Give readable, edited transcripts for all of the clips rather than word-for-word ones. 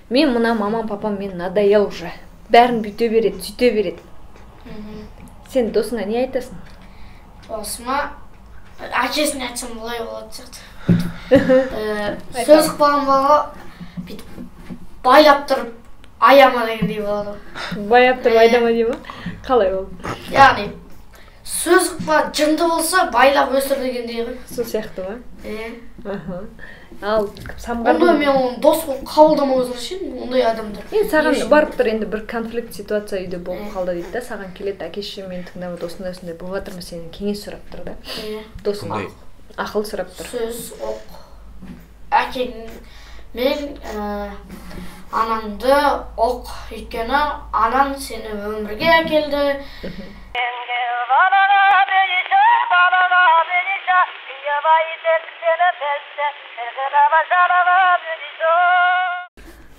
Мен мына мамам, папам мен надоел уже. Бәрін бүйте береді, сөйте береді. Сен досыңа не айтасың? Досыма әкесіне айтсам былай болады сияқты. Сөз қылған бала бүйтіп байлап тұрып аяма дегендей болады. Байлап тұрып айдама дей ма? Қалай ол? Яғни сөз қылма жынды болса байлап өсір дегендей ғой. Сол сияқты ма? Иә. Аха. Ал Самғар, онда мен оны дос болып қабылдамау керек ондай адамды. Енді саған барып тұр, енді бір конфликт ситуация үйде болып қалды дейді да, саған келеді, әке шешем мені тыңдамады, осындай осындай болып жатыр, сенен кеңес сұрап тұр да. Досың ақыл сұрап тұр. Сөз оқ. Әкең мен анаңды оқ, өйткені анаң сені өмірге әкелді.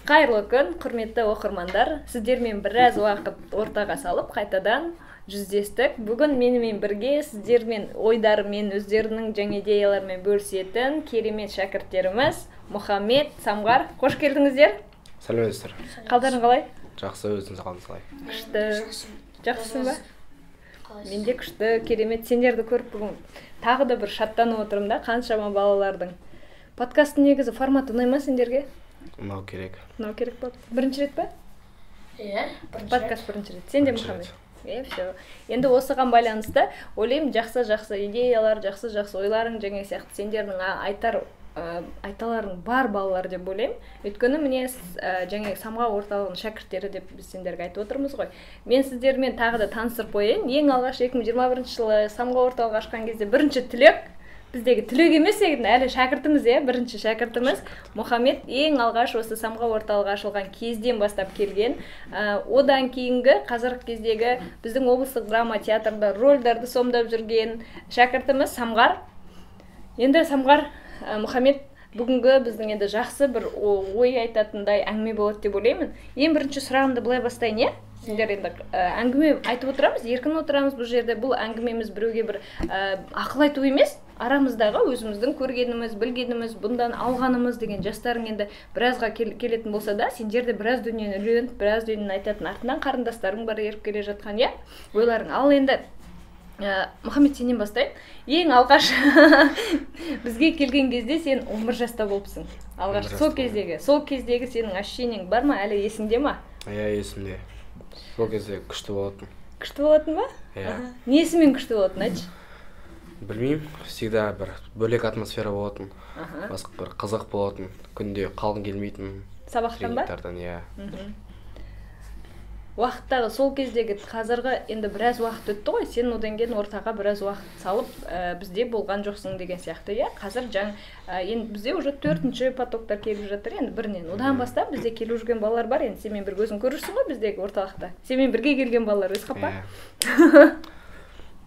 Қайырлы күн, құрметті оқырмандар. Сіздермен біраз уақыт ортаға салып, қайтадан жүздестік. Бүгін менімен бірге сіздермен ойдарымен, өздерінің жаңа идеяларымен бөлісетін керемет шәкірттеріміз Мұхаммед, Самғар. Қош келдіңіздер. Сәлеметсіздер. Қалдарың қалай? Жақсы, өзіңіз қалыңыз қалай? Күшті. Жақсысың ба? Менде күшті, керемет. Сендерді көріп бүгін тағы да бір шаттанып отырмын да, қаншама балалардың. Подкасттың негізі форматы ұнай ма сендерге? Ұнау керек. Ұнау керек болды. Бірінші рет па? Иә, бірінші рет. Подкаст бірінші рет. Сен де, Мұхаммед? Все. Енді осыған байланысты ойлаймын, жақсы-жақсы идеялар, жақсы-жақсы ойларың деген сияқты сендердің айталарың бар балалар деп ойлаймын. Өйткені міне жаңағы Самға орталығының шәкірттері деп біз сендерге айтып отырмыз ғой. Мен сіздермен тағы да таныстырып қояйын. Ең алғаш 2021 жылы Самға орталығы ашқан кезде бірінші түлек, біздегі түлек емес егін, әлі шәкіртіміз, иә, бірінші шәкіртіміз Мұхаммед ең алғаш осы Самға орталығы ашылған кезден бастап келген. Одан кейінгі қазіргі кездегі біздің облыстық драма театрда рольдарды сомдап жүрген шәкіртіміз Самғар. Енді Самғар, Мұхаммед, бүгінгі біздің енді жақсы бір ой айтатындай әңгіме болады деп ойлаймын. Ең бірінші сұрағымды былай бастайын, иә? Сендер енді әңгіме айтып отырамыз, еркін отырамыз бұл жерде. Бұл әңгімеміз біреуге бір ақыл айту емес, арамыздағы өзіміздің көргеніміз, білгеніміз, бұндан алғанымыз деген жастарың енді біразға келетін болса да, сендер де біраз дүниені үйреніп, біраз дүниені айтатын, артынан қарындастарың бар еріп келе жатқан, иә? Ойларың. Ал енді Мұхаммед, сенен бастайын. Ең алғаш бізге келген кезде сен 11 жаста болыпсың. Алғаш сол кездегі сенің ощущениең бар ма, әлі есіңде ма? Иә, есімде. Сол кезде күшті болатын. Күшті болатын ба? Иә. Несімен күшті болатын, айтшы? Білмеймін, всегда бір бөлек атмосфера болатын. Басқа бір қызық болатын. Күнде қалғың келмейтін. Сабақтан ба? Тренингтардан, иә. Уақыттағы сол кездегі қазіргі енді біраз уақыт өтті ғой, сен одан кейін ортаға біраз уақыт салып, бізде болған жоқсың деген сияқты, иә? Қазір енді бізде уже 4-ші потоктар келіп жатыр, енді бірінен. Одан бастап бізде келіп жүрген балалар бар, енді сенімен бірге өзің көрірсің ғой біздегі орталықта. Сенімен бірге келген балалар өз қапа?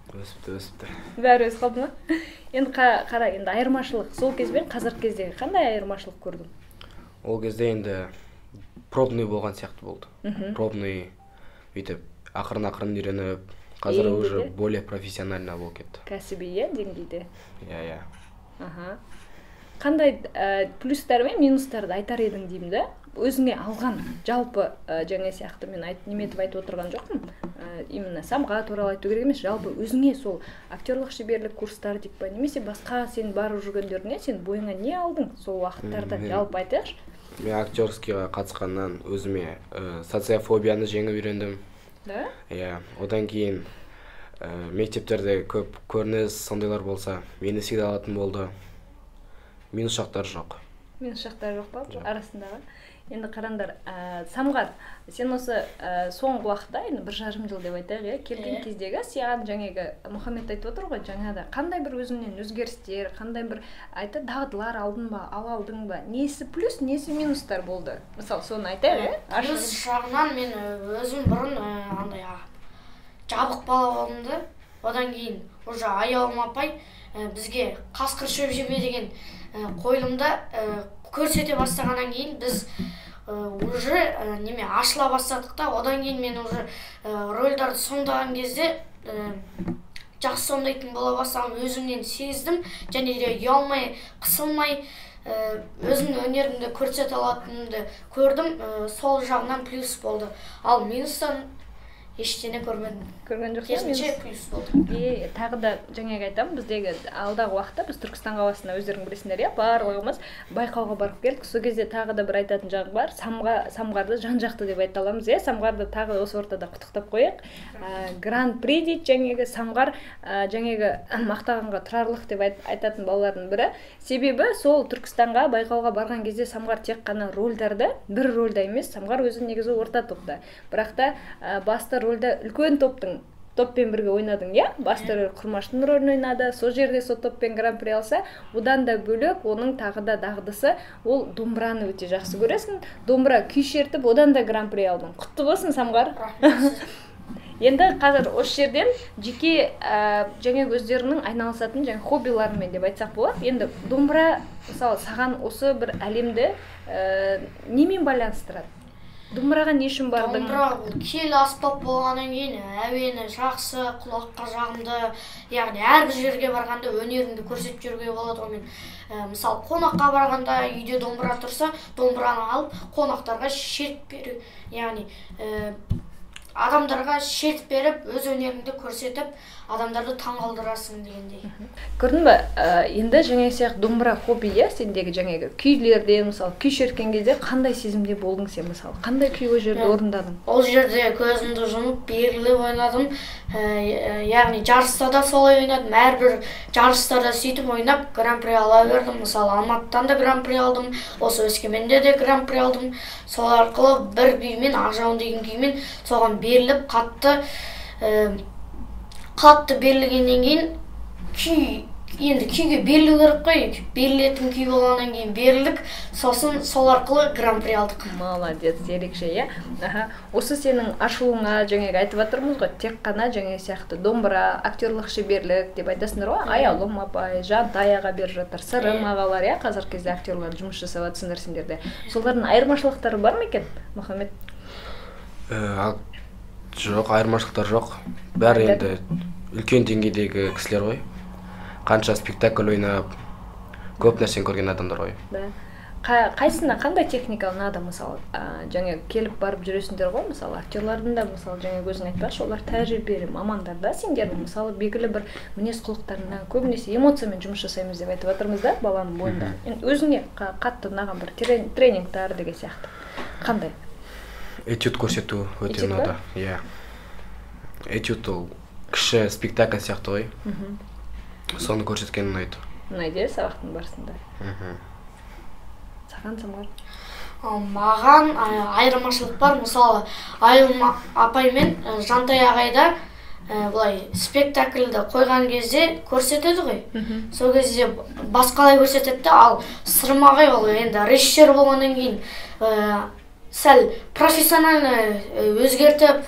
Өсіпті, өсіпті. Бәрі өз қалды ма? Енді қара, енді айырмашылық сол кез бен қазіргі кездегі қандай айырмашылық көрдің? Ол кезде енді пробный болған сияқты болды. Пробный бүйтіп ақырын-ақырын үйреніп, қазір уже более профессионально болып кетті. Кәсіби, иә, деңгейде? Иә, иә. Аха. Қандай плюстар мен минустарды айтар едің деймін да? Өзіңе алған жалпы жаңа сияқты мен неметіп айтып отырған жоқпын. Именно Самға туралы айту керек емес, жалпы өзіңе сол актерлық шеберлік курстары дейік па, немесе басқа сен барып жүргендеріне сен бойыңа не алдың сол уақыттарда, жалпы айтайықшы. Мен актерскийға қатысқаннан өзіме социофобияны жеңіп үйрендім. Да? Иә, одан кейін мектептерде көп көрініс сондайлар болса, мені всегда алатын болды. Минус жақтары жоқ. Минус жақтары жоқ па? Арасындағы. Енді қараңдар, Самғар, сен осы соңғы уақытта, енді 1,5 жыл деп айтайық, иә, келген кездегі саған жаңағы Мұхаммед айтып отыр ғой, жаңада қандай бір өзіңнен өзгерістер, қандай бір айта дағдылар алдың ба, ала алдың ба, несі плюс, несі минустар болды? Мысалы, соны айтайық, иә? Плюс жағынан мен өзім бұрын андай жабық бала болдым да, одан кейін уже Аяулым апай бізге қасқыр шөп жеме деген қойылымда көрсете бастағаннан кейін біз уже неме ашыла бастадық та, одан кейін мен уже рольдарды сомдаған кезде жақсы сомдайтын бола бастағанын өзімнен сездім, және де ұялмай, қысылмай Өзімнің өнерімді көрсете алатынымды көрдім, сол жағынан плюс болды. Ал минустан ештеңе көрмедім. Көрген жоқсың? Керісінше плюс болды. И тағы да жаңағы айтамын, біздегі алдағы уақытта біз Түркістан қаласына, өздерің білесіңдер, иә, барлығымыз байқауға барып келдік. Сол кезде тағы да бір айтатын жағы бар, Самғарды жан-жақты деп айта аламыз, иә. Самғарды тағы осы ортада құттықтап қояйық. Гран-при дейді жаңағы Самғар, жаңағы мақтағанға тұрарлық деп айтатын балалардың бірі. Себебі сол Түркістанға байқауға барған кезде Самғар тек қана рольдарды, бір рольда емес, Самғар өзі негізі орта топта. Бірақ та басты рольда үлкен топпен бірге ойнадың, иә? Басты рөл Құрмаштың рөлін ойнады. Сол жерде сол топпен гран-при алса, одан да бөлек оның тағы да дағдысы, ол домбыраны өте жақсы көресің. Домбыра күй шертіп, одан да гран-при алдың. Құтты болсын, Самғар. Енді қазір осы жерден жеке және өздерінің айналысатын және хоббиларымен деп айтсақ болады. Енді домбыра, мысалы, саған осы бір әлемді немен байланыстырады? Домбыраға не үшін бардың? Домбыра бұл киелі аспап болғаннан кейін әуені жақсы, құлаққа жағымды, яғни әрбір жерге барғанда өнеріңді көрсетіп жүруге болады ғой. Мен мысалы қонаққа барғанда үйде домбыра тұрса, домбыраны алып қонақтарға шертіп беру, яғни адамдарға шертіп беріп, өз өнеріңді көрсетіп, адамдарды таңғалдырасың дегендей. Көрдің бе, енді жаңағы сияқты домбыра хобби, иә, сендегі жаңағы күйлерде, мысалы, күй шерткен кезде қандай сезімде болдың сен, мысалы, қандай күй ол жерде орындадың? Ол жерде көзімді жұмып, беріліп ойнадым. Яғни жарыста да солай ойнадым, әрбір жарыстарда сөйтіп ойнап гран-при ала бердім. Мысалы, Алматыдан да гран-при алдым, осы Өскеменде де гран-при алдым. Сол арқылы бір күймен, Ақжауын деген күймен соған беріліп, қатты берілгеннен кейін күй, енді күйге берілу керек қой, берілетін күй болғаннан кейін берілдік, сосын сол арқылы гран-при алдық. Молодец, ерекше, иә. Осы сенің ашылуыңа жаңағы айтып жатырмыз ғой, тек қана жаңағы сияқты домбыра, актерлық шеберлік деп айтасыңдар ғой, Аяулым апай, Жантай аға беріп жатыр, Сырым ағалар, иә, қазіргі кезде актерлар жұмыс жасап жатсыңдар сендерде. Солардың айырмашылықтары бар ма екен, Мұхаммед? Жоқ, айырмашылықтар жоқ. Бәрі енді үлкен деңгейдегі кісілер ғой. Қанша спектакль ойнап, көп нәрсені көрген адамдар ғой. Да. Қайсына қандай техника ұнады, мысалы, жаңа келіп барып жүресіңдер ғой, мысалы, актерлардың да, мысалы, жаңа өзің айтпақшы, олар тәжірибелі мамандар да, сендер, мысалы, белгілі бір мінез құлықтарына көбінесе эмоциямен жұмыс жасаймыз деп айтып жатырмыз да, баланың бойында. Енді өзіңе қатты ұнаған бір тренингтар деген сияқты. Қандай? Этюд көрсету өте ұнады. Иә. Этюд ол кіші спектакль сияқты ғой. Соны көрсеткен ұнайды. Ұнайды, сабақтың барысында. Саған, Самғар? Маған айырмашылық бар. Мысалы, Айым апай мен Жантай ағайда былай спектакльді қойған кезде көрсетеді ғой. Сол кезде басқалай көрсетеді, ал Сырым ағай ол енді режиссер болғаннан кейін сәл профессионально өзгертіп,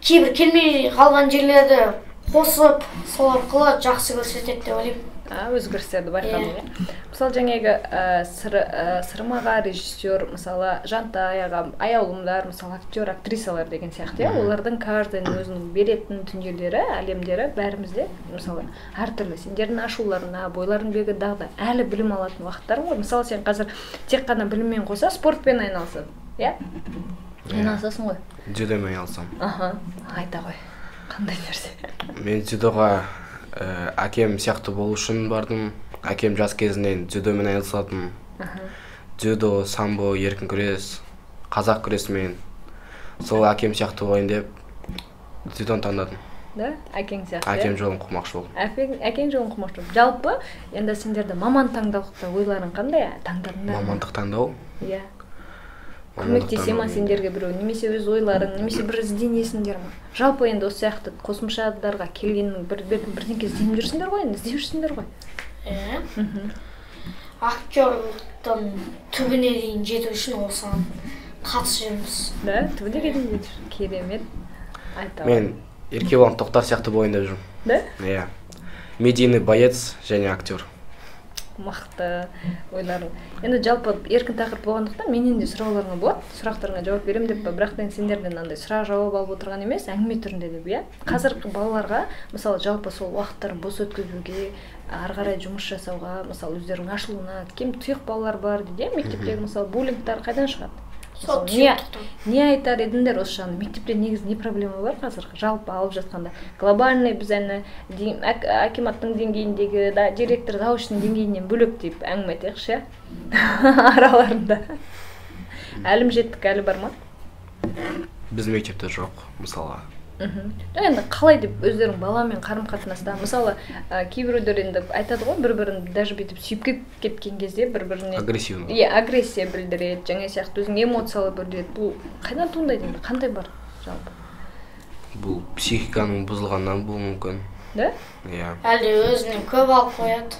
кейбір келмей қалған жерлерді қосып, сол арқылы жақсы көрсетеді деп ойлаймын. Өзгерістерді байқадың, иә. Мысалы, жаңағы Сырым аға режиссер, мысалы, Жантай аға, Аяулымдар, мысалы, актер, актрисалар деген сияқты, иә, олардың каждыйның өзінің беретін дүниелері, әлемдері бәрімізде, мысалы, әртүрлі. Сендердің ашуларына, бойларың белгі дағды, әлі білім алатын уақыттар ғой. Мысалы, сен қазір тек қана біліммен қоса спортпен айналысасың, иә? Айналысасың ғой? Дзюдомен айналысамын. Аха, айта ғой. Қандай нәрсе? Мен дзюдоға әкем сияқты болу үшін бардым. Әкем жас кезінен дзюдомен айналысатын. Дзюдо, самбо, еркін күрес, қазақ күресімен. Сол әкем сияқты болайын деп дзюдоны таңдадым. Да, әкең сияқты. Әкем жолын қумақшы болдым. Әкең жолын қумақшы болдым. Жалпы, енді сендерді маман таңдаулықта ойларың қандай? Таңдадыңдар ма? Мамандық таңдау? Иә. Көмектесе ма сендерге біреу, немесе өз ойларың, немесе бір ізденесіңдер ма? Жалпы енді осы сияқты қосымшадарға келгеннің бірдеңке ізденіп жүрсіңдер ғой, енді іздеп жүрсіңдер ғой. Актерлықтың түбіне дейін жету үшін осыған қатысып жүрміз. Да, түбіне дейін жету үшін. Керемет. Айта. Мен Еркебұлан Тоқтар сияқты болайын деп жүрмін. Да? Иә. Медийный боец және актер. Мықты ойларың. Енді жалпы еркін тақырып болғандықтан менен де сұрауларыңа болады, сұрақтарыңа жауап беремін деп па, бірақ та енді сендерден андай сұрақ жауап алып отырған емес, әңгіме түрінде деп, иә? Қазіргі балаларға, мысалы, жалпы сол уақыттарын бос өткізуге, ары қарай жұмыс жасауға, мысалы, өздерінің ашылуына, кем тұйық балалар бар дейді, иә, мектептегі, мысалы, буллингтар қайдан шығады? Сол Не айтар едіңдер осы жағында? Мектепте негізі не проблема бар қазір жалпы алып жатқанда? Глобальный біз әні акиматтың деңгейіндегі, да, директор, завучтың деңгейінен бөлек деп әңгіме айтайықшы, иә? Араларында. Әлімжеттік әлі бар ма? Біздің мектепте жоқ, мысалға. Жоқ, енді қалай деп өздерің баламен қарым қатынаста, мысалы, кейбіреулер енді айтады ғой, бір-бірін даже бүйтіп сүйіп кеткен кезде бір-біріне агрессивно. Иә, агрессия білдіреді, жаңа сияқты өзінің эмоциялы білдіреді. Бұл қайдан туындайды енді? Қандай бар жалпы? Бұл психиканың бұзылғаннан болуы мүмкін. Да? Иә. Әлде өзінен көп алып қояды.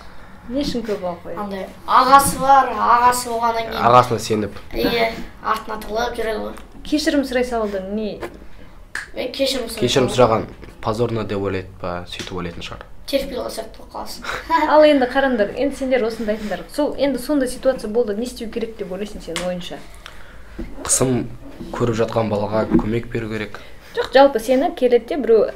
Не үшін көп алып қояды? Андай ағасы бар, ағасы болғаннан кейін ағасына сеніп. Иә, артына тығылып жүреді ғой. Кешірім сұрай салудан не? Мен кешірім сұраймын. Кешірім сұраған позорно деп ойлайды па, сөйтіп ойлайтын шығар. Терпилға сияқты болып қаласың. Ал енді қараңдар, енді сендер осындай айтыңдар. Сол енді сондай ситуация болды, не істеу керек деп ойлайсың сен ойынша? Қысым көріп жатқан балаға көмек беру керек. Жоқ, жалпы сені келеді де біреу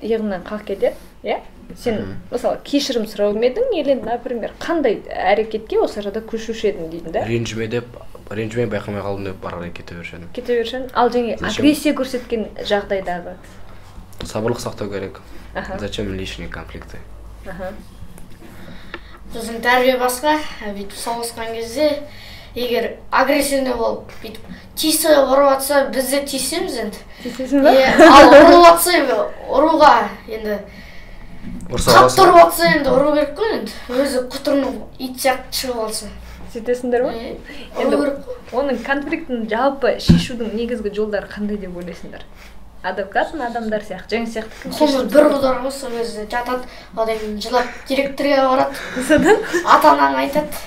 иығыңнан қалқ кетеді, иә? Сен, мысалы, кешірім сұрау ма едің, или, например, қандай әрекетке осы арада көшуші едің дейтін, да? Ренжіме деп, ренжіме байқамай қалдым деп бара кете беруші едім. Кете беруші едің. Ал және агрессия көрсеткен жағдайдағы? Сабырлық сақтау керек. Зачем лишние конфликты? Біздің тәрбие басқа, бүйтіп соғысқан кезде, егер агрессивный болып, бүйтіп тисе ұрып атса, біз де тиісеміз енді. Тиісесің ба? Ал ұрып атса, ұруға енді қатты ұрып атса енді ұру керек қой енді. Өзі құтырынып ит сияқты шығып алса. Сөйтесіңдер ма? Енді оның конфликтін жалпы шешудің негізгі жолдары қандай деп ойлайсыңдар? Адвокатын адамдар сияқты, жаңа сияқты кім Қолы бір удар болса өзі жатады, одан кейін жылап директорға барады. Содан ата-анаңа айтады.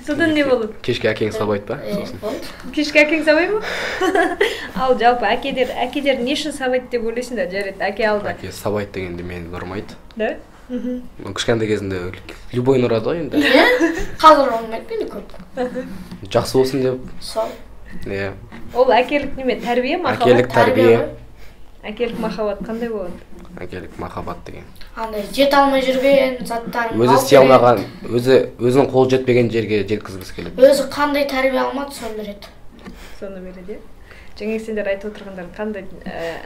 Содан не болады? Кешке әкең сабайды па? Сосын. Кешке әкең сабай ма? Ал жалпы әкелер не үшін сабайды деп ойлайсыңдар? Жарайды, әке алды. Әке сабайды дегенде мені ұрмайды. Да? Кішкентай кезінде любойын ұрады ғой енді. Қазір ұрмайды мені көп. Жақсы болсын деп. Сол. Иә. Ол әкелік неме? Тәрбие, махаббат? Әкелік тәрбие. Әкелік махаббат қандай болады? Әкелік махаббат деген. Андай жете алмай жүрген заттарын өзі істей алмаған, өзінің қолы жетпеген жерге жеткізгісі келеді. Өзі қандай тәрбие алмады, соны береді. Соны береді, иә. Жаңа сендер айтып отырғандар қандай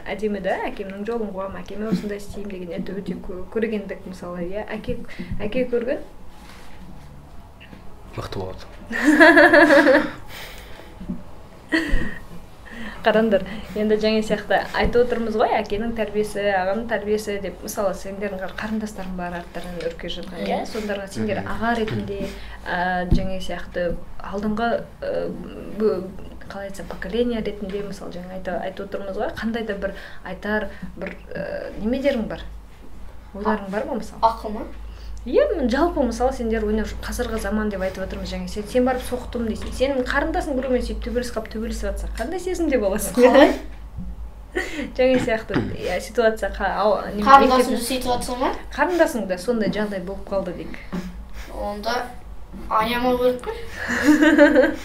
әдемі да, әкемнің жолын қуамын, әкеме осындай істеймін деген, это өте көргендік мысалы, иә. Әке көрген мықты болады. Қараңдар, енді жаңа сияқты айтып отырмыз ғой, әкенің тәрбиесі, ағаның тәрбиесі деп. Мысалы, сендердің қарындастарың бар, арттарынан үрке жатқан, иә? Сондарға сендер аға ретінде жаңа сияқты алдыңғы қалай айтсам, поколение ретінде, мысалы, жаңа айтып отырмыз ғой, қандай да бір айтар бір немелерің бар, ойларың бар ма, мысалы? Ақыл ма? Иә, жалпы, мысалы, сендер ойнап қазіргі заман деп айтып отырмыз, жаңа сен барып соқтым дейсің, сенің қарындасың біреумен сөйтіп төбелес қалып төбелесіп жатса, қандай сезімде боласың? Қалай? Жаңа сияқты ситуация. Қарындасым сөйтіп жатса ма? Қарындасыңда сондай жағдай болып қалды дейік. Онда аямау керек қой.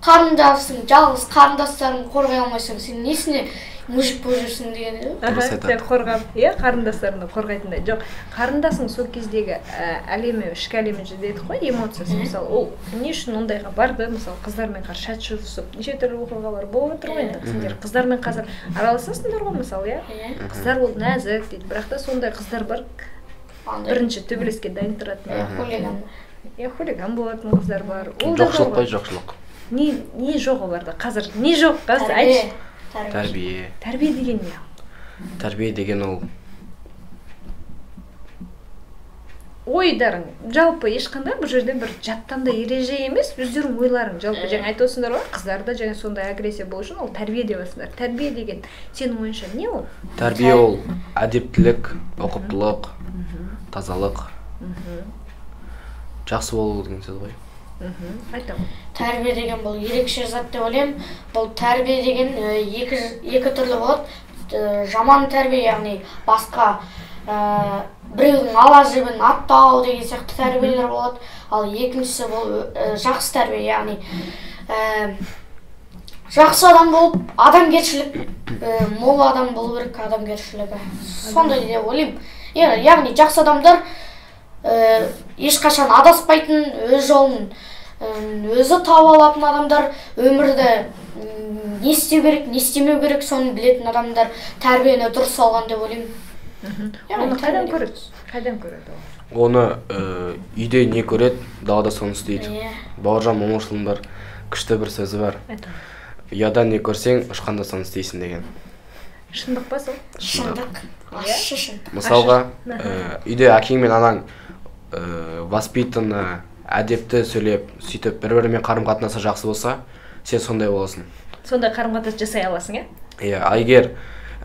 Қарындасың, жалғыз қарындастарыңды қорғай алмайсың, сен несіне мужик болып жүрсің деген еді. Сен қорғап, иә, қарындастарыңды қорғайтындай. Жоқ, қарындасың сол кездегі әлемі, ішкі әлемі дедік қой, эмоциясы, мысалы, ол не үшін ондайға барды, мысалы, қыздармен қазір шат жүрісіп, неше түрлі оқиғалар болып отыр ғой енді. Сендер қыздармен қазір араласасыңдар ғой, мысалы, иә? Қыздар ол нәзік дейді, бірақ та сондай қыздар бар, бірінші төбелеске дайын тұратын. Хулиган. Иә, хулиган болатын қыздар бар. Жоқшылық қой, жоқшылық. Не жоқ оларда қазір? Не жоқ қазір? Айтшы. Тәрбие. Тәрбие деген не? Тәрбие деген ол ойдарың. Жалпы ешқандай бұл жерде бір жаттанды ереже емес, өздерің ойларың. Жалпы жаңа айтып отырсыңдар ғой, қыздарда жаңа сондай агрессия болу үшін ол тәрбие деп отырсыңдар. Тәрбие деген сенің ойыңша не ол? Тәрбие ол әдептілік, ұқыптылық, тазалық. Жақсы болу деген сөз ғой. Айтамын. Тәрбие деген бұл ерекше зат деп ойлаймын. Бұл тәрбие деген екі түрлі болады. Жаман тәрбие, яғни басқа Біреудің ала жібін аттау деген сияқты тәрбиелер болады. Ал екіншісі бұл жақсы тәрбие, яғни жақсы адам болып, адамгершілік мол адам болу керек, адамгершілігі. Сондай деп ойлаймын. Яғни жақсы адамдар ешқашан адаспайтын, өз жолын өзі тауып алатын адамдар, өмірді не істеу керек, не істемеу керек, соны білетін адамдар тәрбиені дұрыс алған деп ойлаймын. Оны қайдан көреді? Қайдан көреді ол? Оны үйде не көреді, далада соны істейді. Бауыржан Момышұлының бір күшті бір сөзі бар. Ұядан не көрсең, ұшқанда соны істейсің деген. Шындық па сол? Шындық. Ащы шындық. Мысалға, үйде әкең мен анаң воспитанно, әдепті сөйлеп, сөйтіп бір-бірімен қарым-қатынасы жақсы болса, сен сондай боласың. Сондай қарым-қатынас жасай аласың, иә? Иә, егер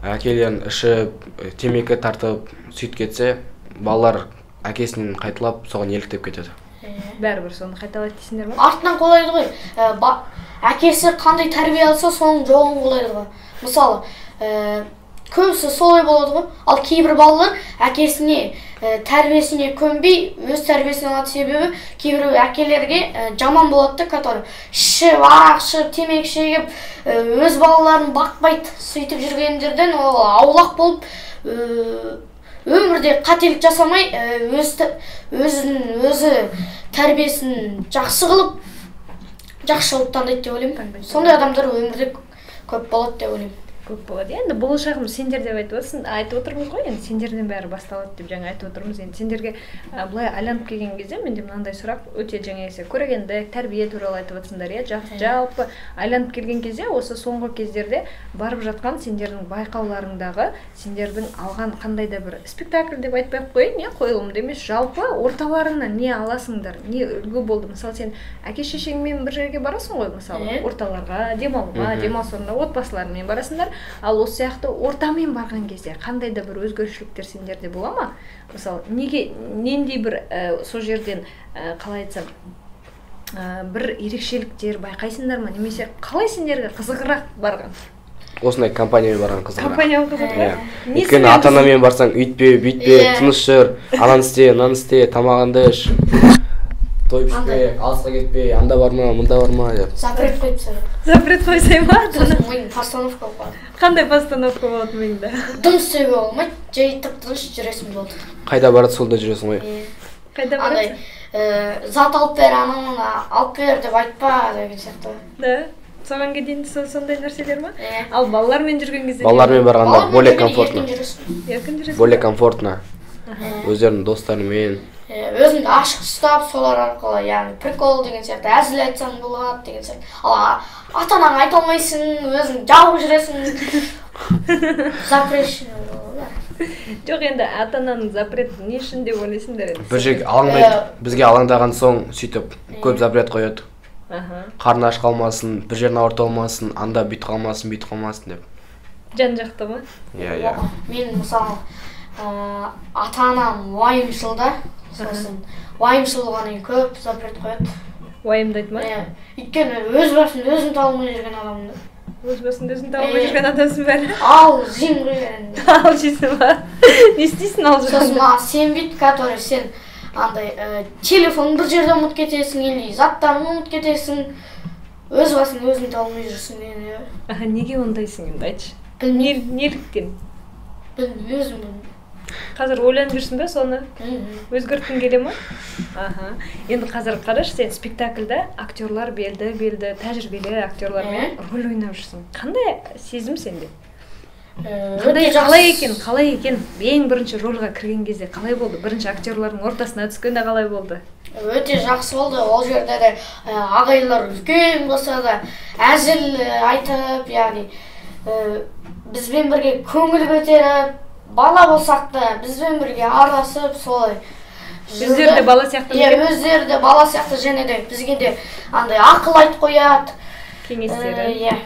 әкелерін ішіп, темекі тартып, сөйтіп кетсе, балалар әкесінен қайталап, соған еліктеп кетеді. Бәрібір соны қайталайды дейсіңдер ме? Артынан қолайды ғой. Әкесі қандай тәрбие алса, соның жолын қолайды ғой. Мысалы, көбісі солай болады ғой. Ал кейбір балалар әкесіне, тәрбиесіне көнбей, өз тәрбиесін алады. Себебі кейбір әкелерге жаман болады да, который ішіп, арақ ішіп, темекі шегіп, өз балаларын бақпайды. Сөйтіп жүргендерден ол аулақ болып, өмірде қателік жасамай, өзін өзі тәрбиесін жақсы қылып, жақсы жолды таңдайды деп ойлаймын. Сондай адамдар өмірде көп болады деп ойлаймын. Көп болады. Енді болашағымыз сендер деп айтып отырсың, айтып отырмыз ғой, енді сендерден бәрі басталады деп жаңа айтып отырмыз. Енді сендерге былай айланып келген кезде менде мынандай сұрақ өте жаңа есе көрегендік, тәрбие туралы айтып отырсыңдар, иә, жалпы айланып келген кезде осы соңғы кездерде барып жатқан сендердің байқауларыңдағы сендердің алған қандай да бір спектакль деп айтпай ақ қояйын, иә, қойылымды емес, жалпы орталарыңнан не аласыңдар, не үлгі болды? Мысалы, сен әке шешеңмен бір жерге барасың ғой, мысалы, орталарға, демалуға, демалыс орнына отбасыларыңмен барасыңдар. Ал осы сияқты ортамен барған кезде қандай да бір өзгерушіліктер сендерде бола ма? Мысалы, неге нендей бір сол жерден қалай айтсам, бір ерекшеліктер байқайсыңдар ма? Немесе қалай сендерге қызығырақ барған? Осындай компаниямен барған қызығырақ. Компаниямен қызығырақ? Өйткені ата-анамен барсаң, үйтпе, бүйтпе, тыныш жүр, ананы істе, мынаны істе, тамағыңды іш, тойып ішпе, алысқа кетпе, анда барма, мында барма деп. Запрет қойып тастайды. Запрет қойсай ма? Сосын миың постановка болып қалады. Қандай постановка болады миыңда? Дым істеуге болмайды, жай тып-тыныш жүресің болды. Қайда барады, сонда жүресің ғой. Қайда барады? Андай зат алып бер, ананы алып бер деп айтпа деген сияқты. Да? Соған дейін сондай нәрселер ма? Ал балалармен жүрген кезде? Балалармен барғанда более комфортно. Еркін жүресің. Более комфортно. Өздерінің достарымен. Өзіңді ашық ұстап, солар арқылы, яғни прикол деген сияқты, әзіл айтсаң болады деген сияқты. Ал ата-анаңа айта алмайсың, өзің жауып жүресің. Запрещено. Жоқ, енді ата-ананың запреті не үшін деп ойлайсыңдар енді? Бір жерге алаңдайды, бізге алаңдаған соң сөйтіп көп запрет қояды. Қарны аш қалмасын, бір жерін ауырта алмасын, анда бүйтіп қалмасын, бүйтіп қалмасын деп. Жан жақты ма? Иә, иә. Мен мысалы ата-анам уайымшыл да, сосын уайымшыл болғаннан кейін көп запрет қояды. Уайымдайды ма? Иә. Өйткені өз басын өзім таба алмай жүрген адаммын да. Өз басыңды өзің таба алмай жүрген адамсың бәрі. Ал жеймін ғой енді. Ал жейсің ба? Не істейсің ал жегенде? Сосын маған сенбейді, который сен андай телефоныңды бір жерде ұмытып кетесің, или заттарыңды ұмытып кетесің. Өз басыңды өзің таба алмай жүрсің деген. Аха, неге ондайсың енді, айтшы? Білмеймін. Неліктен? Білмеймін, өзім білмеймін. Қазір ойланып жүрсің бе соны? Өзгерткің келе ма? Аха. Енді қазір қарашы, сен спектакльда актерлар белді, тәжірибелі актерлармен рөл ойнап жүрсің. Қандай сезім сенде? Қандай, қалай екен, қалай екен? Ең бірінші рөлға кірген кезде қалай болды? Бірінші актерлардың ортасына түскенде қалай болды? Өте жақсы болды. Ол жерде де ағайлар үлкен болса да әзіл айтып, яғни бізбен бірге көңіл көтеріп, бала болсақ та бізбен бірге араласып солай. Өздері де бала сияқты. Иә, өздері де бала сияқты, және де бізге де андай ақыл айтып қояды. Кеңестері. Иә.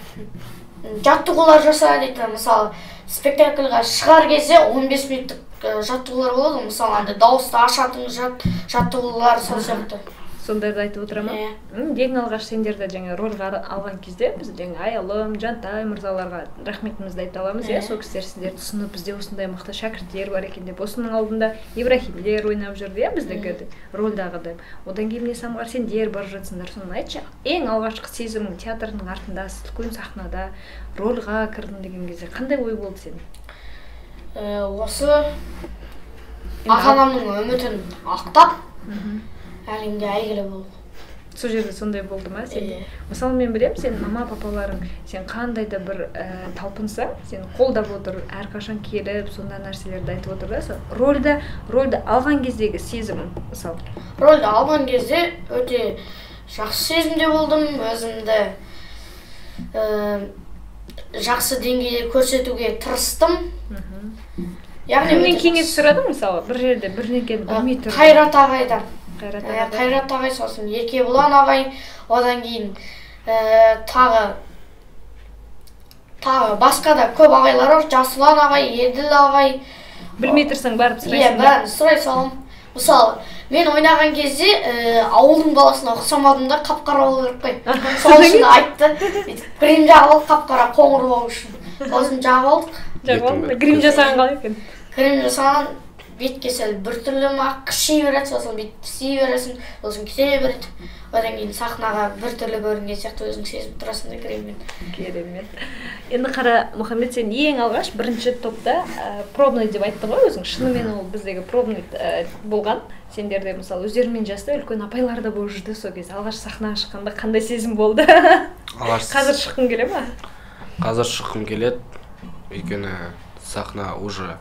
Жаттығулар жаса дейді. Мысалы, спектакльға шығар кезде 15 минуттық жаттығулар болады. Мысалы, андай дауысты ашатын жаттығулар сол сияқты. Сондайды айтып отыра ма? Ең алғаш сендерді жаңа рольға алған кезде біз жаңа Аялым, Жантай мырзаларға рахметімізді айта аламыз, иә, сол кісілер сіздерді түсініп, бізде осындай мықты шәкірттер бар екен деп. Осының алдында Ибрахимдер ойнап жүрді, иә, біздікі рольдағы деп. Одан кейін міне Самғар, сендер барып жатсыңдар. Соны айтшы, ең алғашқы сезімің театрдың артында, үлкен сахнада рольға кірдім деген кезде қандай ой болды сенің? Осы ата-анамның үмітін ақтап, әлемде әйгілі болды. Сол жерде сондай болды ма сен? Мысалы, мен білемін, сен мама папаларың сен қандай да бір талпынсаң, сен қолдап отыр, әрқашан келіп сондай нәрселерді айтып отыр да. Сол рольді алған кездегі сезімің, мысалы. Рольді алған кезде өте жақсы сезімде болдым, өзімді жақсы деңгейде көрсетуге тырыстым. Яғни кімнен кеңес сұрадың, мысалы, бір жерде бірдеңені білмей тұрдың? Қайрат ағайдан. Қайрат ағай, сосын Еркебұлан ағай, одан кейін тағы басқа да көп ағайлар бар, Жасұлан ағай, Еділ ағай. Білмей тұрсаң барып сұрайсың. Иә, бәрін сұрай саламын. Мысалы, мен ойнаған кезде ауылдың баласына ұқсамадым да, қап-қара болу керек қой. Сол үшін айтты, грим жағып алдық, қап-қара қоңыр болу үшін. Сол үшін жағып алдық. Жағып алдық. Грим жасаған қалай екен? Грим жасаған бетке сәл біртүрлі ма, қыши береді, сосын бүйтіп істей бересің, сосын кете береді. Одан кейін сахнаға біртүрлі көрінген сияқты өзің сезіп тұрасың да гриммен. Керемет. Енді қара, Мұхаммед, сен ең алғаш бірінші топта пробный деп айттың ғой өзің. Шынымен ол біздегі пробный болған. Сендерде мысалы өздерімен жасты үлкен апайлар да болып жүрді сол кезде. Алғаш сахнаға шыққанда қандай сезім болды? Қазір шыққың келе ма? Қазір шыққым келеді. Өйткені сахна уже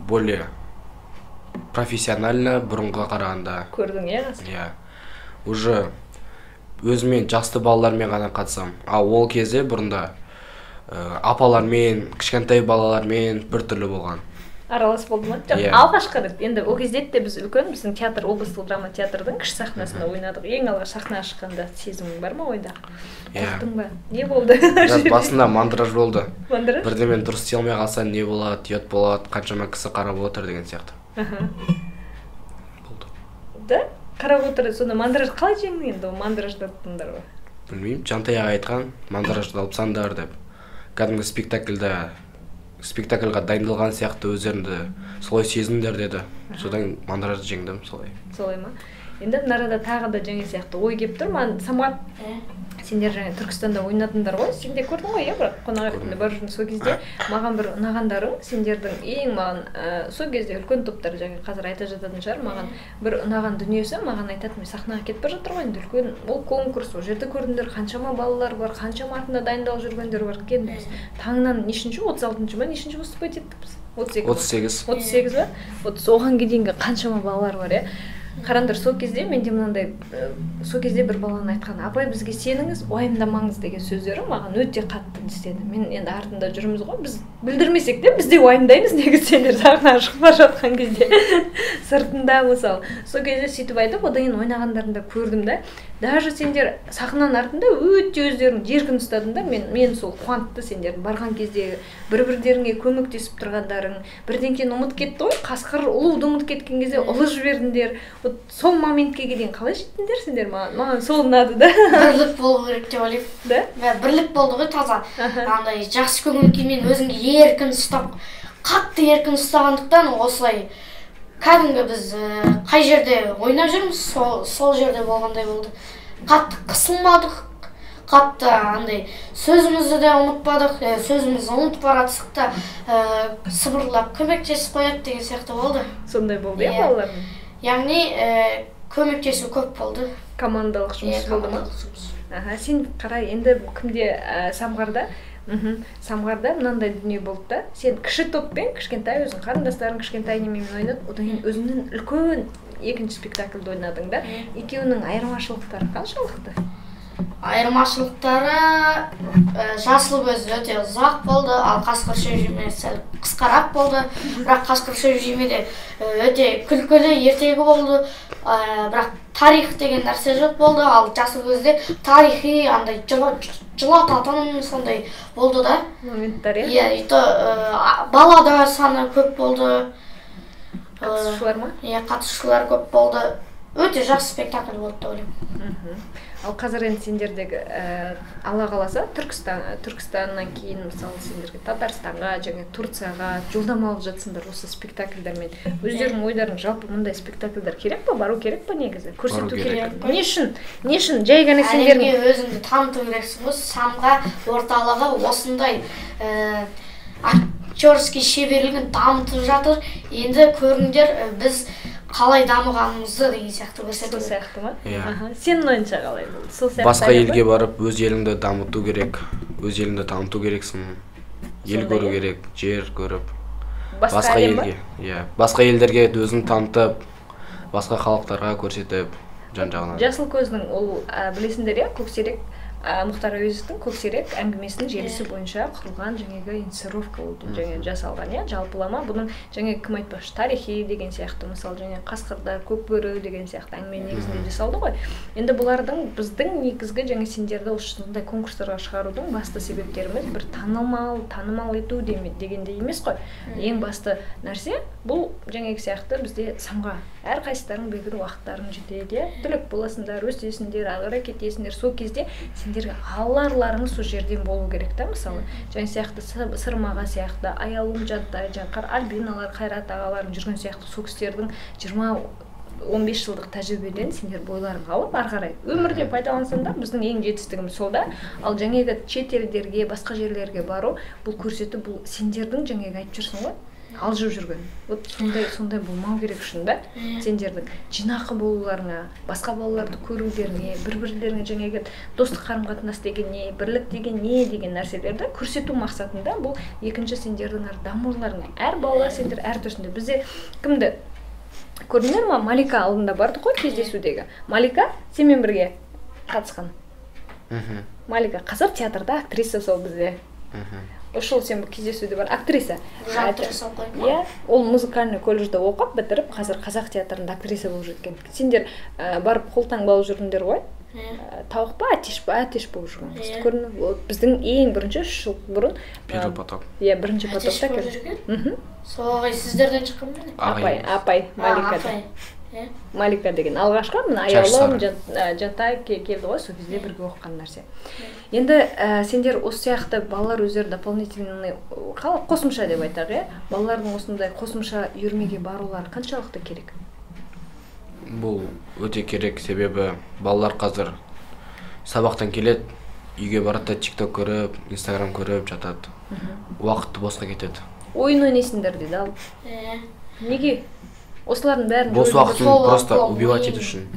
более профессионально бұрынға қарағанда. Көрдің, иә? Иә. Уже өзімен жасты балалармен ғана қатысам. Ал ол кезде бұрында апалармен, кішкентай балалармен біртүрлі болған. Аралас болды ма? Жоқ, алғашқы рет. Енді ол кезде де біз үлкен, біздің театр, облыстық драма театрдың кіші сахнасында ойнадық. Ең алғаш сахнаға шыққанда сезімің бар ма ойда? Қорықтың ба? Не болды? Біраз басында мандраж болды. Мандраж? Бірдемен дұрыс істей алмай қалса не болады, ұят болады, қаншама кісі қарап отыр деген сияқты. Болды. Да? Қарап отыр, сонда мандраж қалай жеңдің енді, ол мандражды аттыңдар ғой? Білмеймін, Жантай ағай айтқан, мандражды алыпсаңдар деп. Кәдімгі спектакльға дайындалған сияқты өздеріңді солай сезіндер деді. Содан мандражды жеңдім солай. Солай ма? Енді мына арада тағы да жаңа сияқты ой келіп тұр. Маған Самғар, сендер жаңа Түркістанда ойнадыңдар ғой, сен де көрдің ғой, иә, бірақ қонақ ретінде барып жүрдің сол кезде. Маған бір ұнағандарың, сендердің ең маған сол кезде үлкен топтар жаңа қазір айта жататын шығар, маған бір ұнаған дүниесі, маған айтатын, мен сахнаға кетіп бара жатыр ғой енді үлкен ол конкурс, ол жерде көрдіңдер, қаншама балалар бар, қаншама артында дайындалып жүргендер бар. Енді біз таңнан нешінші, 36-шы ма, нешінші выступать еттік біз? 32. 38. 38 ба? Вот соған дейінгі қаншама балалар бар, иә. Қараңдар, сол кезде менде мынандай, сол кезде бір баланың айтқан, апай бізге сеніңіз, уайымдамаңыз деген сөздері маған өте қатты істеді. Мен енді артында жүрміз ғой, біз білдірмесек те біз де уайымдаймыз негізі сендер сахнаға шығып бара жатқан кезде. Сыртында мысалы. Сол кезде сөйтіп айтып, одан кейін ойнағандарында көрдім да. Даже сендер сахнаның артында өте өздерің еркін ұстадыңдар. Мен сол қуантты сендердің барған кездегі бір-бірлеріңе көмектесіп тұрғандарың. Бірдеңкені ұмытып кетті ғой, қасқыр ұлуды ұмытып кеткен кезде ұлы жібердіңдер. Вот сол моментке дейін қалай жеттіңдер сендер? Маған сол ұнады да. Бірлік болу керек деп ойлаймын. Да? Бірлік болды ғой таза. Андай жақсы көңіл күймен өзіңді еркін ұстап, қатты еркін ұстағандықтан осылай кәдімгі біз қай жерде ойнап жүрміз, сол жерде болғандай болды. Қатты қысылмадық, қатты андай сөзімізді де ұмытпадық, сөзімізді ұмытып баратсық та сыбырлап көмектесіп қояды деген сияқты болды. Сондай болды, иә, балалардың? Яғни көмектесу көп болды. Командалық жұмыс болды ма? Аха, сен қара, енді кімде Самғарда? Самғарда мынандай дүние болды да. Сен кіші топпен, кішкентай өзің қарындастарың кішкентай неменен ойнадың, одан кейін өзіңнің үлкен екінші спектакльді ойнадың да. Екеуінің айырмашылықтары қаншалықты? Айырмашылықтары жасыл көз өте ұзақ болды, ал қасқыр шөп жеме сәл қысқарақ болды. Бірақ қасқыр шөп жемеде өте күлкілі ертегі болды, бірақ тарих деген нәрсе жоқ болды. Ал жасыл көзде тарихи андай жылататын сондай болды да. Моменттар, иә? Иә, и то балада саны көп болды. Қатысушылар ма? Иә, қатысушылар көп болды. Өте жақсы спектакль болды деп ойлаймын. Ал қазір енді сендердегі Алла қаласа Түркістаннан кейін мысалы сендерге Татарстанға және Турцияға жолдама алып жатсыңдар осы спектакльдермен. Өздерінің ойларың жалпы мұндай спектакльдер керек па, бару керек па негізі? Көрсету керек. Не үшін? Не үшін жай ғана сендердің әлемге өзіңді таныту керексің ғой. Самға орталығы осындай актерский шеберлігін дамытып жатыр. Енді көріңдер, біз қалай дамығанымызды деген сияқты көрсету. Сол сияқты ма? Иә. Сенің ойыңша қалай болды? Сол сияқты. Басқа елге барып өз еліңді дамыту керек, өз еліңді таныту керексің. Ел көру керек, жер көріп. Басқа елге, иә. Басқа елдерге өзін танытып, басқа халықтарға көрсетіп, жан-жағынан. Жасыл көздің ол білесіңдер, иә, Көксерек, Мұхтар Әуезовтің Көксерек әңгімесінің желісі бойынша құрылған жаңағы инсценировка болды, жаңа жасалған, иә, жалпылама. Бұның жаңа кім айтпақшы, тарихи деген сияқты, мысалы жаңа қасқырдар, көкбөрі деген сияқты әңгіме негізінде жасалды ғой. Енді бұлардың біздің негізгі жаңа сендерді осындай конкурстарға шығарудың басты себептеріміз бір танымал ету дегендей емес қой. Ең басты нәрсе бұл жаңағы сияқты бізде самға әрқайсыларың белгілі уақыттарың жетеді, иә, түлек боласыңдар, өсесіңдер, ары қарай кетесіңдер. Сол кезде сендерге аларларың сол жерден болу керек та, мысалы. Және сияқты Сырмаға сияқты, Аялым Жантай, Жаңқар Альбиналар, Қайрат ағаларың жүрген сияқты сол кісілердің 20-15 жылдық тәжірибеден сендер бойларыңа алып ары қарай өмірде пайдалансаңдар, біздің ең жетістігіміз сол да. Ал жаңағы шет елдерге, басқа жерлерге бару, бұл көрсету, бұл сендердің жаңағы айтып жүрсің ғой, алжып жүрген. Вот сондай болмау керек үшін да, сендердің жинақы болуларыңа, басқа балаларды көрулеріңе, бір-бірлеріңе жаңағы достық қарым-қатынас деген не, бірлік деген не деген нәрселерді көрсету мақсатында бұл екінші сендердің әр дамуларыңа. Әр балалар сендер әр түрсінде. Бізде кімді көрдіңдер ма? Малика алдында бардық қой кездесудегі. Малика сенімен бірге қатысқан. Малика қазір театрда актриса сол бізде. Ошол сен кездесуде бар актриса. Актриса қой. Иә, ол музыкальный колледжде оқып бітіріп, қазір қазақ театрында актриса болып жеткен. Сендер барып қолтаңба алып жүрдіңдер ғой? Тауық па, әтеш па, әтеш болып жүрген. Көрініп, вот біздің ең бірінші 3 жыл бұрын первый поток. Иә, бірінші потокта келді. Сол ағай сіздерден шыққан ба? Апай, апай, Малика. Малика деген алғашқы мына Аялым Жантай келді ғой, сол кезде бірге оқыған нәрсе. Енді сендер осы сияқты балалар өздері дополнительный қосымша деп айтақ, иә? Балалардың осындай қосымша үйірмеге барулары қаншалықты керек? Бұл өте керек, себебі балалар қазір сабақтан келеді, үйге барады да TikTok көріп, Instagram көріп жатады. Уақыты босқа кетеді. Ойын ойнайсыңдар дейді ал. Неге? Осылардың бәрін бос уақытын просто убивать ету үшін.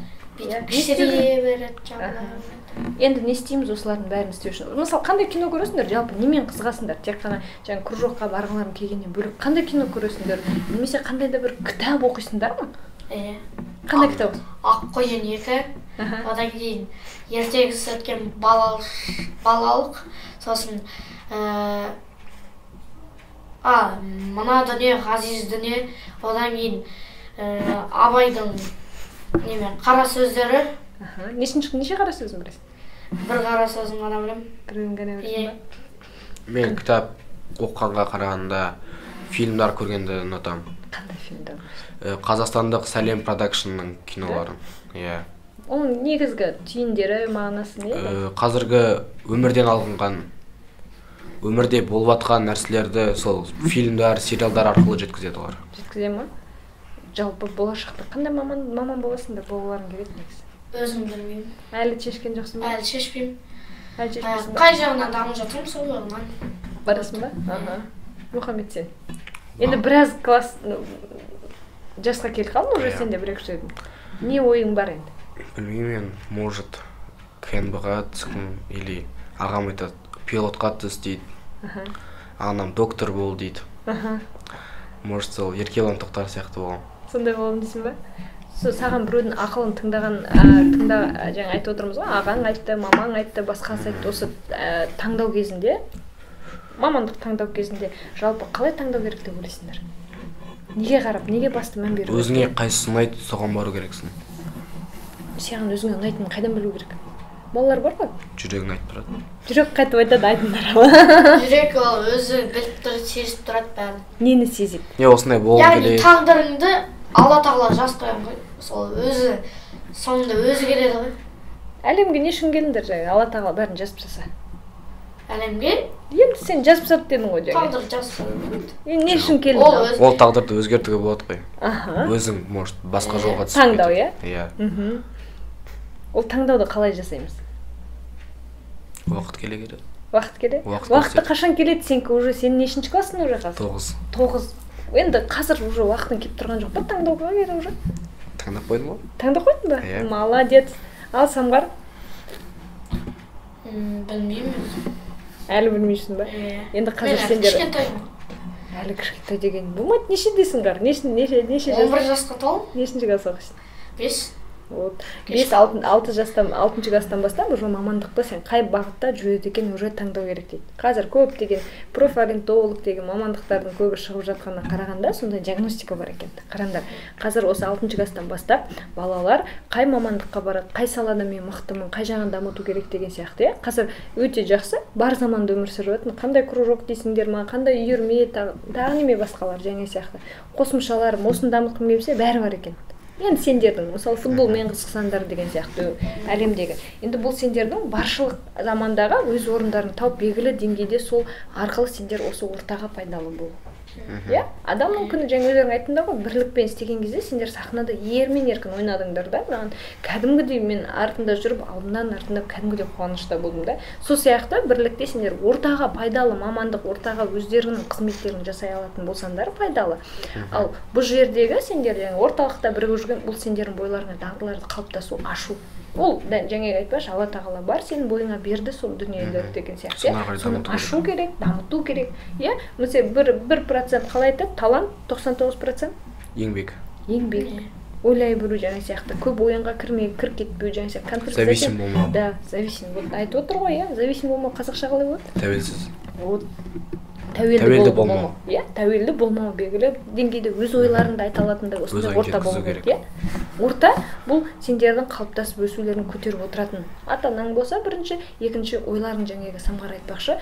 Енді не істейміз осылардың бәрін істеу үшін? Мысалы, қандай кино көресіңдер? Жалпы немен қызығасыңдар? Тек қана жаңа кружокқа барғыларың келгеннен бөлек қандай кино көресіңдер? Немесе қандай да бір кітап оқисыңдар ма? Қандай кітап? Ақ қоян 2. Одан кейін ертегісі өткен балалық, сосын мына дүние, ғазиз дүние, одан кейін Абайдың неме қара сөздері. Неше қара сөзін білесің? Бір қара сөзін ғана білемін. Біреуін ғана білесің ба? Мен кітап оқығанға қарағанда фильмдар көргенді ұнатамын. Қандай фильмдар? Қазақстандық Сәлем продакшнның киноларын. Иә. Оның негізгі түйіндері, мағынасы не? Қазіргі өмірден алынған, өмірде болып жатқан нәрселерді сол фильмдар, сериалдар арқылы жеткізеді олар. Жеткізе ма? Жалпы болашақта қандай маман боласыңдар, болғыларың келеді негізі? Өзім білмеймін. Әлі шешкен жоқсың ба? Әлі шешпеймін. Әлі шешпейсің ба? Қай жағынан дамып жатырмын, сол жағынан. Барасың ба? Аха. Мұхаммед сен. Енді біраз класс жасқа келіп қалдың уже, сен де бір екі жыл. Не ойың бар енді? Білмеймін мен, может, КНБ-ға түскім, или ағам айтады, пилотқа түс дейді. Анам доктор бол дейді. Может, сол Еркебұлан Тоқтар сияқты боламын. Сондай боламын дейсің ба? Сол саған біреудің ақылын тыңдаған, жаңа айтып отырмыз ғой, ағаң айтты, мамаң айтты, басқасы айтты. Осы таңдау кезінде, мамандық таңдау кезінде жалпы қалай таңдау керек деп ойлайсыңдар? Неге қарап, неге басты мән беру? Өзіңе қайсысы ұнайды, соған бару керексің. Саған өзіңе ұнайтынын қайдан білу керек? Балалар бар ғой? Жүрегің айтып тұрады. Жүрек қайтып айтады, айтыңдар. Жүрек ол өзі біліп тұрады, сезіп тұрады бәрін. Нені сезеді? Не осындай болу керек. Яғни тағдырыңды Алла тағала жазып қойған ғой. Сол өзі Соңында өзі келеді ғой. Әлемге не үшін келдіңдер жаңа? Алла тағала бәрін жазып тастаса. Әлемге? Енді сен жазып тастады дедің ғой жаңа. Тағдыр жазып тастады. Енді не үшін келдің? Ол тағдырды өзгертуге болады ғой. Өзің, может, басқа жолға түсіп таңдау, иә? Иә. Ол таңдауды қалай жасаймыз? Уақыт келе келеді. Уақыт келе? Уақыты қашан келеді сенікі уже? Сен нешінші классың уже қазір? 9. 9. Енді қазір уже уақытың келіп тұрған жоқ па таңдауға керек уже? Таңдап қойдым ғой. Таңдап қойдың ба? Молодец. Ал Самғар? Білмеймін. Әлі білмейсің ба? Енді қазір сендер кішкентаймын. Әлі кішкентай деген болмайды. Нешедесің қар? Неше жас? 11 жасқа толдым. Нешінші класс оқисың? 5. Вот. 5-6 жастан, 6 класстан бастап уже мамандықты сен қай бағытта жүреді екен уже таңдау керек дейді. Қазір көптеген профориентолог деген мамандықтардың көбі шығып жатқанына қарағанда сондай диагностика бар екен. Қараңдар, қазір осы 6 класстан бастап балалар қай мамандыққа барады, қай салада мен мықтымын, қай жағын дамыту керек деген сияқты, иә. Қазір өте жақсы, бар заманда өмір сүріп жатыр. Қандай кружок дейсіңдер ма, қандай үйірме, тағы неме басқалар және сияқты. Қосымшалар, осыны дамытқым келсе бәрі бар екен. Енді сендердің, мысалы, футболмен қызықсаңдар деген сияқты әлемдегі. Енді бұл сендердің баршылық замандағы өз орындарын тауып белгілі деңгейде сол арқылы сендер осы ортаға пайдалы болу. Иә? Адамның күні жаңа өздерің айттыңдар ғой, бірлікпен істеген кезде сендер сахнада ермен еркін ойнадыңдар да. Маған кәдімгідей мен артында жүріп, алдымнан артында кәдімгідей қуанышта болдым да. Сол сияқты бірлікте сендер ортаға пайдалы мамандық, ортаға өздеріңнің қызметтерін жасай алатын болсаңдар пайдалы. Ал бұл жердегі сендер жаңа орталықта бірігіп жүрген бұл сендердің бойларыңа дағдыларды қалыптасу, ашу. Ол жаңағы айтпашы, Алла тағала бар, сенің бойыңа берді сол дүниелерді деген сияқты. Соны ашу керек, дамыту керек. Иә, мысалы 1% қалай айтады? Талант 99% еңбек. Еңбек. Ойлай білу жаңа сияқты. Көп ойынға кірмей, кіріп кетпеу жаңа сияқты. Конфликт. Зависим болмау. Да, зависим. Вот айтып отыр ғой, иә? Зависим болмау қазақша қалай болады? Тәуелсіз. Вот. Тәуелді болмау. Иә, тәуелді болмау белгілі деңгейде өз ойларыңды айта алатындай осындай орта болу керек, иә? Орта бұл сендердің қалыптасып өсулерін көтеріп отыратын. Ата-анаң болса бірінші, екінші ойларың жаңағы Самғар айтпақшы,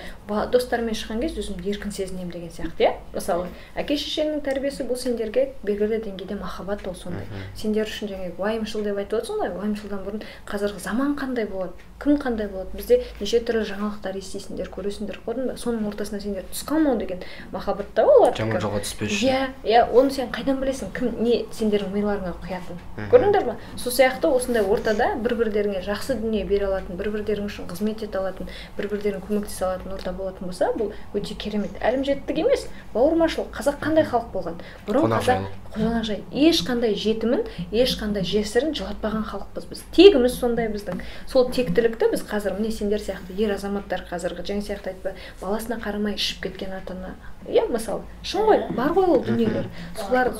достармен шыққан кезде өзімді еркін сезінемін деген сияқты, иә? Мысалы, әке шешенің тәрбиесі бұл сендерге белгілі деңгейде махаббат ол сондай. Сендер үшін жаңағы уайымшыл деп айтып отырсың ғой, уайымшылдан бұрын қазіргі заман қандай болады, кім қандай болады, бізде неше түрлі жаңалықтар естисіңдер, көресіңдер, көрдің бе? Соның ортасына сендер түс қалмау деген махаббатта олар. Жаман жолға түспес үшін. Иә, иә, оны сен қайдан білесің, кім не сендердің миларыңа құятын. Көрдіңдер ме? Сол сияқты осындай ортада бір-бірлеріңе жақсы дүние бере алатын, бір-бірлерің үшін қызмет ете алатын, бір-бірлерің көмектесе алатын орта болатын болса, бұл өте керемет. Әлімжеттік емес, бауырмашылық. Қазақ қандай халық болған? Бұрын қазақ қонақжай, ешқандай жетімін, ешқандай жесірін жылатпаған халықпыз біз. Тегіміз сондай біздің. Сол тектілікті біз қазір міне сендер сияқты ер азаматтар қазіргі жаңа сияқты айтпа, баласына қарамай ішіп кеткен ата-ана. Иә, мысалы, шын ғой, бар ғой ол дүниелер.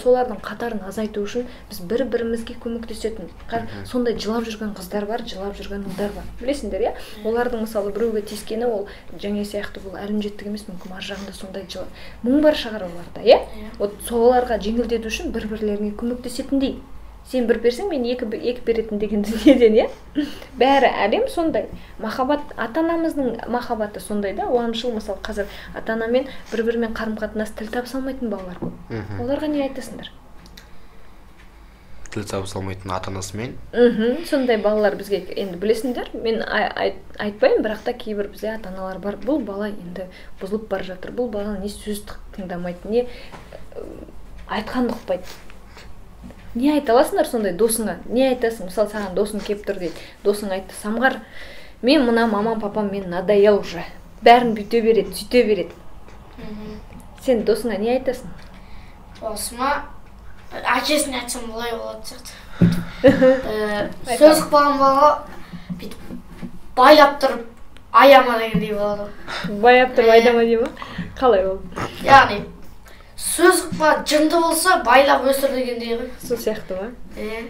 Солардың қатарын азайту үшін біз бір-бірімізге көмектесетін. Сондай жылап жүрген қыздар бар, жылап жүрген ұлдар бар. Білесіңдер, иә? Олардың мысалы біреуге тиіскені ол жаңа сияқты бұл әлімжеттік емес, мүмкін ар жағында сондай мұң бар шығар оларда, иә? Вот соларға жеңілдету үшін бір-бірлеріне көмектесетіндей. Сен бір берсең, мен екі беретін деген дүниеден, иә? Бәрі әлем сондай. Махаббат, ата-анамыздың махаббаты сондай да. Уайымшыл, мысалы, қазір ата-анамен бір-бірімен қарым-қатынас тіл табыса алмайтын балалар көп. Оларға не айтасыңдар? Тіл табыса алмайтын ата-анасымен? Сондай балалар бізге енді білесіңдер, мен айтпаймын, бірақ та кейбір бізде ата-аналар бар. Бұл бала енді бұзылып бара жатыр. Бұл бала не сөз тыңдамайды, не айтқанды ұқпайды. Не айта аласыңдар сондай досыңа? Не айтасың? Мысалы, саған досың кеп тұр дейді. Досың айтты, Самғар, мен мына мамам, папам мен надоел уже. Бәрін бүйте береді, сөйте береді. Сен досыңа не айтасың? Досыма әкесіне айтсам былай болады сияқты. Сөз ұқпаған бала бүйтіп байлап тұрып аяма дегендей болады. Байлап тұрып айдама дей ма? Қалай ол? Яғни сөз ұқпа, жынды болса байлап өсір дегендей ғой. Сол сияқты ма? Е.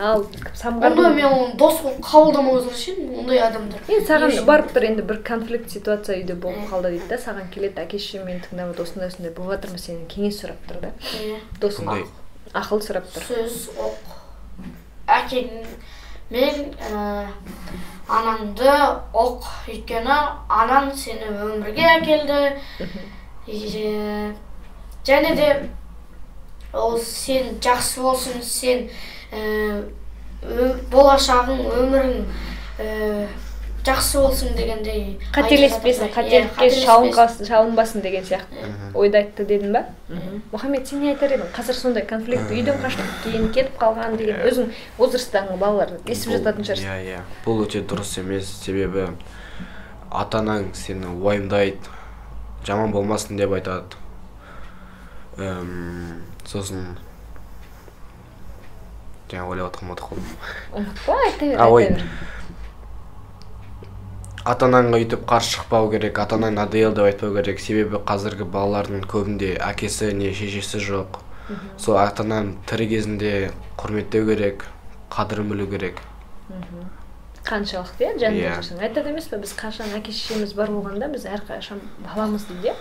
Ал Самғар. Онда мен оны дос болып қабылдамау үшін ондай адамдар. Енді саған барып тұр, енді бір конфликт ситуация үйде болып қалды дейді да, саған келеді, әке шешем мені тыңдамады, осындай осындай болып жатыр ма, сенен кеңес сұрап тұр да. Досың ақыл сұрап тұр. Сөз оқ. Әкең мен анаңды оқ, өйткені анаң сені өмірге әкелді. Және де ол сен жақсы болсын, сен Болашағың, өмірің жақсы болсын дегендей. Қателеспесін, қателікке шалынбасын деген сияқты ойды айтты дедің ба? Мұхаммед, сен не айтар едің? Қазір сондай конфликт, үйден қашып кейін кетіп қалған деген, өзің возрасттағы балалар естіп жататын шығарсың. Иә, бұл өте дұрыс емес, себебі ата-анаң сені уайымдайды, жаман болмасын деп айтады. Сосын жаңа ойлап отырмын, ұмытып қалдым. Ұмытпа, айта бер, айта бер. Ата-анаңа өйтіп қарсы шықпау керек, ата-анаң надоел деп айтпау керек, себебі қазіргі балалардың көбінде әкесі не шешесі жоқ. Сол ата-ананы тірі кезінде құрметтеу керек, қадірін білу керек. Қаншалықты, иә, жанында жүрсең. Айтады емес пе, біз қашан әке шешеміз бар болғанда, біз әрқашан баламыз дейді, иә?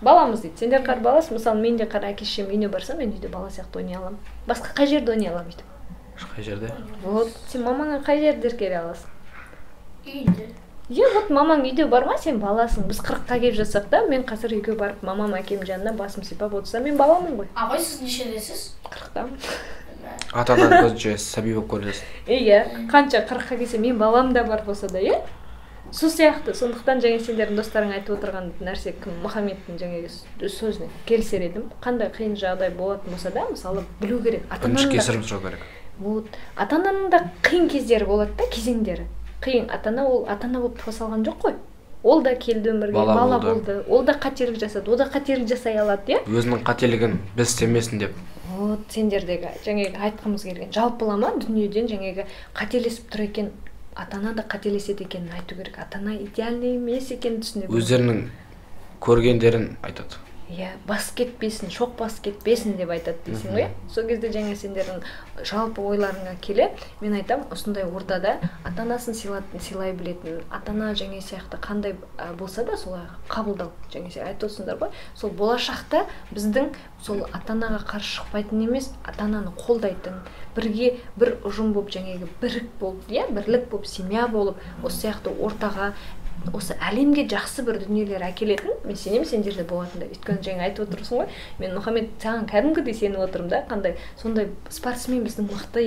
Баламыз дейді. Сендер қар баласың, мысалы, мен де қар әке шешем үйіне барсам, мен үйде бала сияқты ойнай аламын. Басқа қай жерде ойнай аламын өйтіп? Қай жерде? Вот, сен мамаңа қай жерде еркелей аласың? Үйде. Е, вот мамаң үйде бар ма, сен баласың. Біз 40-қа келіп жатсақ та, мен қазір үйге барып мамам, әкем жанына басым сипап отырсам, мен баламын ғой. Абай, сіз нешедесіз? 40-тамын. Ата-ананың көзінше сәби болып көрінесің. Иә, қанша 40-қа келсе, мен балам да бар болса да, иә? Сол сияқты, сондықтан жаңа сендердің достарың айтып отырған нәрсе, кім, Мұхаммедтің жаңағы сөзіне келісер едім. Қандай қиын жағдай болатын болса да, мысалы, білу керек. Бірінші кешірім сұрау керек. Вот, ата-ананың да қиын кездері болады да, кезеңдері. Қиын, ата-ана ол ата-ана болып туа салған жоқ қой. Ол да келді өмірге, бала болды. Ол да қателік жасады, ол да қателік жасай алады, иә? Өзінің қателігін біз істемесін деп. Вот, сендердегі жаңағы айтқымыз келген жалпылама дүниеден жаңағы қателесіп тұр екен, ата-ана да қателеседі екенін айту керек. Ата-ана идеальный емес екенін түсіне білу. Өздерінің көргендерін айтады. Иә, бас кетпесін, шоқ бас кетпесін деп айтады дейсің ғой, иә? Сол кезде жаңа сендердің жалпы ойларыңа келе, мен айтам, осындай ортада ата-анасын сыйлай білетін, ата-ана жаңа сияқты қандай болса да солай қабылдау, жаңа сен айтып отырсыңдар ғой, сол болашақта біздің сол ата-анаға қарсы шықпайтын емес, ата-ананы қолдайтын, бірге бір ұжым болып, жаңағы бірік болып, иә, бірлік болып, семья болып, осы сияқты ортаға, осы әлемге жақсы бір дүниелер әкелетін, мен сенемін сендерде болатындай. Өйткені жаңа айтып отырсың ғой, мен Мұхаммед саған кәдімгідей сеніп отырмын да, қандай сондай спортсмен біздің мықты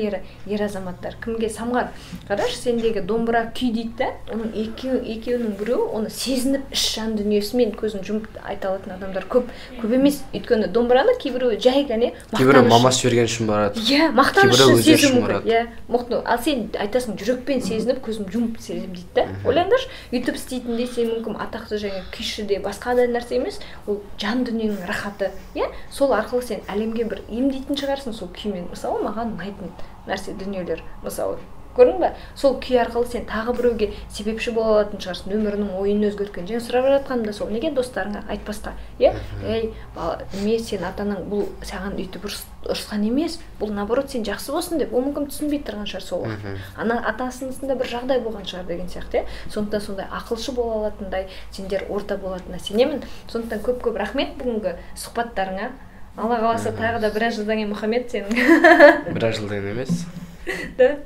ер азаматтар. Кімге самғар, қарашы, сендегі домбыра күй дейді да, оның екеуінің біреуі оны сезініп іш жан дүниесімен көзін жұмып айта алатын адамдар көп, көп емес. Өйткені домбыраны кейбіреуі жай ғана мақтаныш, кейбіреуі мамасы жіберген үшін барады. Иә, мақтаныш үшін сезу мүмкін. Иә, мықты. Ал сен айтасың, жүрекпен сезініп, көзім жұмып сеземін дейді да. Ойлаңдаршы, өйтіп істейтіндей сен мүмкін атақты және күйші де басқа да нәрсе емес, ол жан дүниенің рахаты, иә? Сол арқылы сен әлемге бір емдейтін шығарсың сол күймен. Мысалы, маған ұнайтын нәрсе дүниелер, мысалы, көрдің бе? Сол күй арқылы сен тағы біреуге себепші бола алатын шығарсың, өмірінің ойын өзгерткен. Және сұрап жатқаным да сол, неге достарыңа айтпасқа, иә? Ей, бала, сен ата-анаң бұл саған өйтіп ұрысқан емес, бұл наоборот сен жақсы болсын деп, ол мүмкін түсінбей тұрған шығар сол уақыт. Ана атасында бір жағдай болған шығар деген сияқты, иә? Сондықтан сондай ақылшы бола алатындай сендер орта болатынына сенемін. Сондықтан көп-көп рахмет бүгінгі сұхбаттарыңа. Алла қаласа тағы да біраз жылдан кейін, Мұхаммед, сенің. Біраз жылдан кейін емес. Да.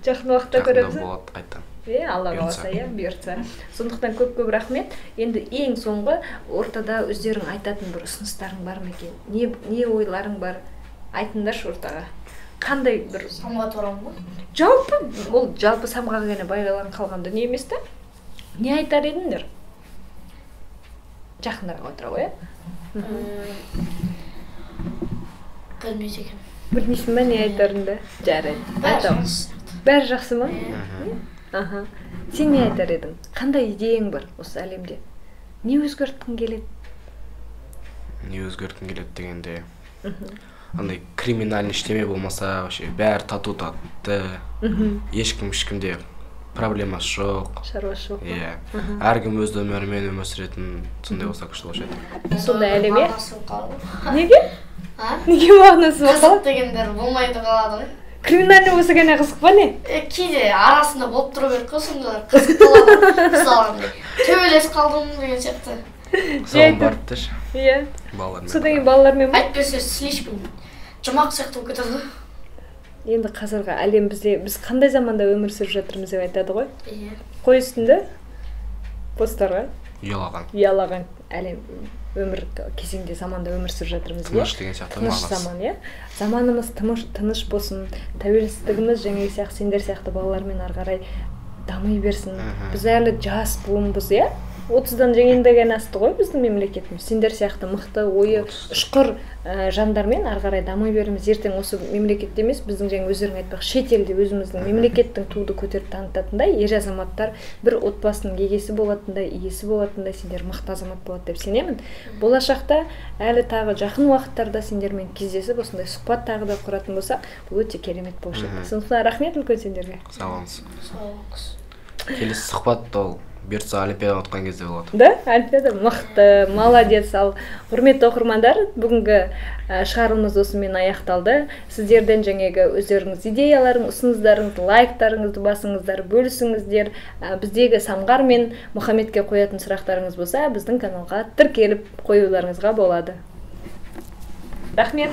Жақын уақытта көреміз. Жақында болады қайтадан. Е, Алла қаласа, иә, бұйыртса. Сондықтан көп-көп рахмет. Енді ең соңғы ортада өздерің айтатын бір ұсыныстарың бар ма екен? Не ойларың бар? Айтыңдаршы ортаға. Қандай бір самға туралы ма? Жалпы, ол жалпы самға ғана байланып қалған дүние емес та. Не айтар едіңдер? Жақындарға отыра ғой, иә? Білмейді екенмін. Білмейсің ба не айтарыңды? Жарайды. Бәрі жақсы ма? Аха. Сен не айтар едің? Қандай идеяң бар осы әлемде? Не өзгерткің келеді? Не өзгерткің келеді дегенде, андай криминальный ештеме болмаса, вообще бәрі тату татты, ешкім ешкімде проблемасы жоқ. Шаруасы жоқ. Иә. Әркім өз өмірімен өмір сүретін сондай болса күшті болушы еді. Сондай әлем, иә? Неге? Неге мағынасы болып қалады? Қызық дегендер болмайды қалады ғой. Криминальный болса ғана қызық па не? Кейде арасында болып тұру керек қой, сондайлар қызық болады. Мысалы, төбелесіп қалдым деген сияқты. Соған барып тұршы. Иә. Балалармен. Содан кейін балалармен ба? Әйтпесе слишком жұмақ сияқты болып кетеді ғой. Енді қазіргі әлем бізде, біз қандай заманда өмір сүріп жатырмыз деп айтады ғой? Иә. Қой үстінде? Посттарға Ұялаған. Ұялаған әлем, өмір кезеңде, заманда өмір сүріп жатырмыз, иә. Тыныш деген сияқты Тыныш мағынасы. заман, иә. Заманымыз тыныш, тыныш болсын, тәуелсіздігіміз жаңағы сияқты сендер сияқты балалармен ары қарай дами берсін. Біз әлі жас буынбыз, иә, 30-дан жаңа енді ғана асты ғой біздің мемлекетіміз. Сендер сияқты мықты, ойы ұшқыр жандармен ары қарай дами береміз. Ертең осы мемлекетте емес, біздің жаңа өздерің айтпақ, шетелде өзіміздің мемлекеттің туды көтеріп танытатындай ер азаматтар, бір отбасының егесі болатындай, иесі болатындай сендер мықты азамат болады деп сенемін. Болашақта әлі тағы жақын уақыттарда сендермен кездесіп, осындай сұхбат тағы да құратын болсақ, бұл өте керемет болушы еді. Сондықтан рахмет үлкен сендерге. Сау болыңыз. Сау болыңыз. Келесі сұхбат ол бұйыртса олимпиада ұтқан кезде болады. Да, олимпиада, мықты, молодец. Ал құрметті оқырмандар, бүгінгі шығарылымыз осымен аяқталды. Сіздерден жаңағы өздеріңіз идеяларың, ұсыныстарыңызды, лайктарыңызды басыңыздар, бөлісіңіздер. Біздегі Самғар мен Мұхаммедке қоятын сұрақтарыңыз болса, біздің каналға тіркеліп қоюларыңызға болады. Рахмет.